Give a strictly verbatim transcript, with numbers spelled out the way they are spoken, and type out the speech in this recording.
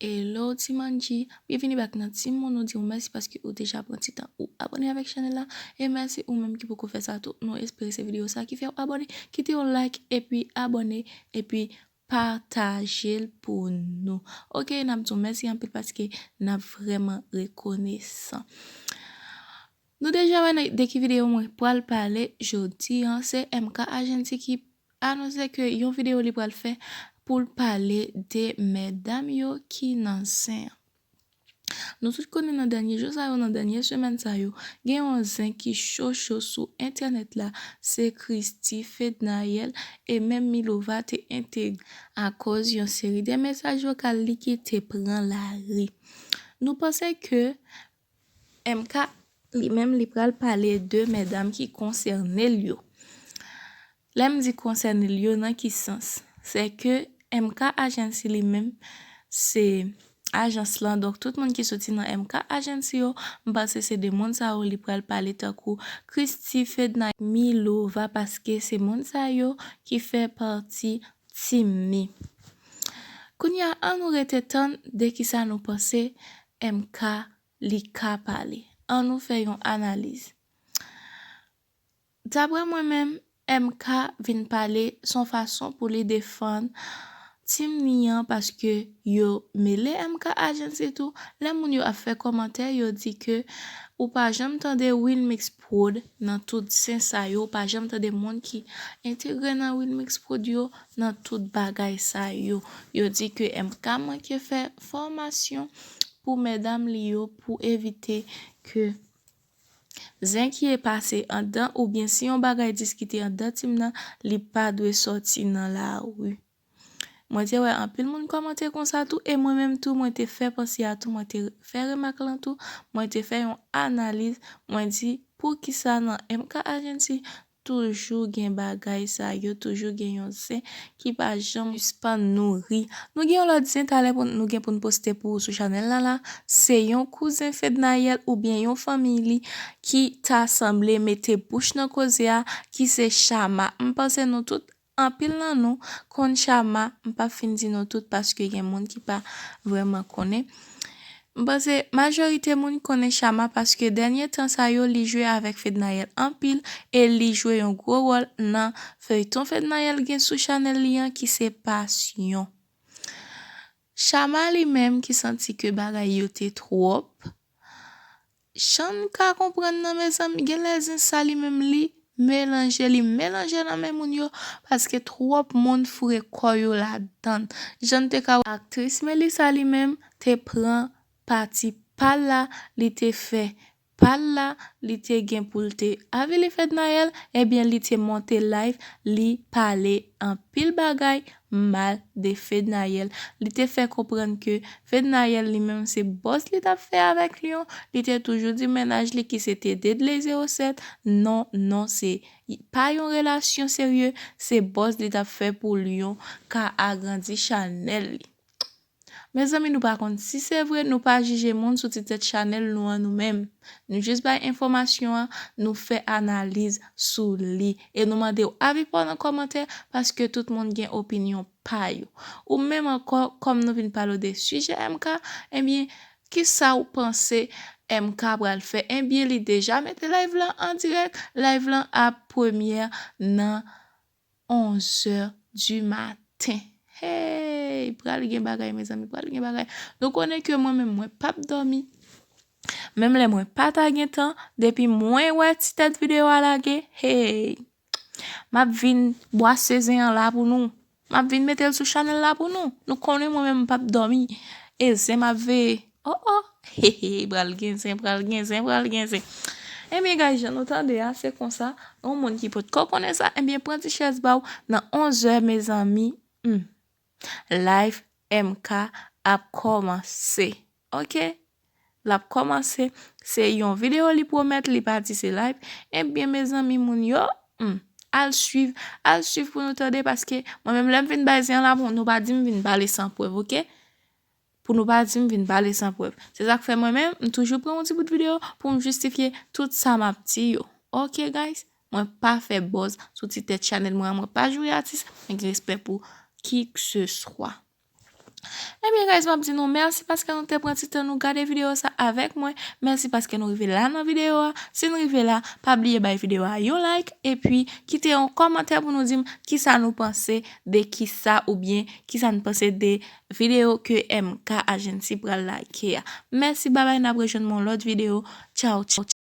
Hello Ti Manji, byenvini back nan Ti Moun. Nou di w mèsi paske ou deja pran ti tan ou abòne avèk chanèl la. E mèsi ou menm ki poko fè sa tou. Nou espere se videyo sa ki fè w abòne. Kite yon like epi abòne epi pataje l pou nou. Ok, n ap di w mèsi anpil paske n ap vrèman rekonesan. Nou deja wè nan, de ki videyo mwen pral pale jodi an, se M K Agency ki anonse ke yon videyo li pral fè pou l pale de medam yo ki nan zen an. Nou tout konnen nan dènye jou sa yo, nan dènye semèn sa yo, gen yon zen ki cho cho sou entènèt la, se Christie Fednaelle e menm Milova te entegre akoz yon seri de mesaj vokal li ki te pran lari. Nou panse ke M K li menm li pral pale de medam ki konsène l yo. Lè m di konsène l yo, nan ki sans? Se ke M K Agency li menm se ajans lan, donk tout moun ki soti nan M K Agency yo, m panse se de moun sa yo li pral pale tankou Christie Fednaelle, Milova, paske se moun sa yo ki fè pati team ni. Kounye a, an nou rete tann de kisa nou panse M K li ka pale. An nou fè yon analiz. Daprè mwen menm, M K vin pale s on fason pou li defann team ni an paske yo mele M K Agency tou. Lè moun yo ap fè kòmantè, yo di ke ou pa janm tande Wilmix Prod nan tout zen sa yo, ou pa janm tande moun ki entegre nan Wilmix Prod yo nan tout bagay sa yo. Yo di ke M K manke fè fòmasyon pou medam li yo pou evite ke zen ki e pase anndan oubyen si yon bagay diskite anndan team nan, li pa dwe sòti nan lari. Mwen te wè anpil moun kòmante konsa tou, e mwen menm tou, mwen te fè panse a tou, mwen te fè remak lan tou, mwen te fè yon analiz, mwen di, poukisa nan M K Agency toujou gen bagay sa yo, toujou gen yon zen ki pa janm sispann nouri. Nou gen yon lòt zen talè pou nou gen pou n poste pou ou sou chanèl la la, se yon kouzen Fednaelle oubyen yon fanmiy li ki ta sanble mete bouch nan koze a, ki se Chama. M panse nou tout, anpil nan nou konn Chama, m p ap fin di nou tout paske gen moun ki pa vrèman konnen. M panse majorite moun konnen Chama paske dènye tan sa yo li jwe avèk Fednaelle anpil e li jwe yon gwo wòl nan feyton Fednaelle gen sou chanèl li an ki se Passion. Chama li menm ki santi ke bagay yo te twòp, jan n ka konprann nan mezanmi, genlè zen sa li menm li melanje, li melanje nan men moun yo, paske twòp moun foure kò yo ladan. Jan n te ka wè aktris Melissa li menm te pran pati pa l la, li te fè pa l la, li te gen pou l te avili Fednaelle, ebyen li te monte live, li pale anpil bagay mal de Fednaelle. Li te fè konprann ke Fednaelle li menm se bòz li t ap fè avèk li an, li te toujou di mennaj li ki se te de de zero sèt, non, non, se pa yon relasyon serye, se bòz li t ap fè pou li an ka agrandi chanèl li. Mezanmi, nou pa konn si se vre, nou pa jije moun sou ti tèt chanèl nou an nou menm. Nou jis bay enfòmasyon an, nou fè analiz sou li. E nou mande w avi pa w nan kòmantè, paske tout moun gen opinyon pa yo. Ou menm ankò, kòm nou vin pale w de sijè M K, ebyen, kisa w panse M K pral fè? Ebyen, li deja mete live lan an dirèk. Live lan ap premyè nan onzè di maten. Hey, pral gen bagay, mezanmi, pral gen bagay. Nou konnen ke mwen menm, mwen p ap dòmi. Menm lè mwen pa ta gen tan, depi mwen wè ti tèt videyo a lage, hey, m ap vin bwase zen an la pou nou. M ap vin mete l sou chanèl la pou nou. Nou konnen mwen menm m p ap dòmi. E zen m ap veye. Oh, oh. He, he, pral gen zen, pral gen zen, pral gen zen. Ebyen, guys, jan nou tande a, se konsa. Yon moun ki potko konnen sa, ebyen, pran ti chèz ba w. Nan onzè, mezanmi, hmm, live M K ap kòmanse. Ok? L ap kòmanse. Se yon videyo li pwomèt, li pa di se live. Ebyen, mezanmi, moun yo, hmm, al swiv, al swiv pou nou tande, paske mwen menm, lè m vin bay zen an la, bon, nou pa di m vin pale san prèv, ok? Pou nou pa di m vin pale san prèv. Se sa k fè mwen menm, m toujou pran yon ti bout videyo pou m jistifye tout sa m ap di yo. Ok, guys? Mwen pa fè buzz sou ti tèt chanèl mwen an, mwen pa joure atis, mwen gen respè pou qui que ce soit. Ebyen guys, m ap di nou mèsi paske nou te pran ti tan nou gade videyo sa avèk mwen. Mèsi paske nou rive la nan videyo a. Si n rive la, pa bliye bay videyo a yon like epi kite yon kòmantè pou nou di m kisa nou panse de kisa oubyen kisa n panse de videyo ke M K Agency pral like a. Mèsi, babay, n ap rejwenn mwen lòt videyo. Tchaw, tchaw.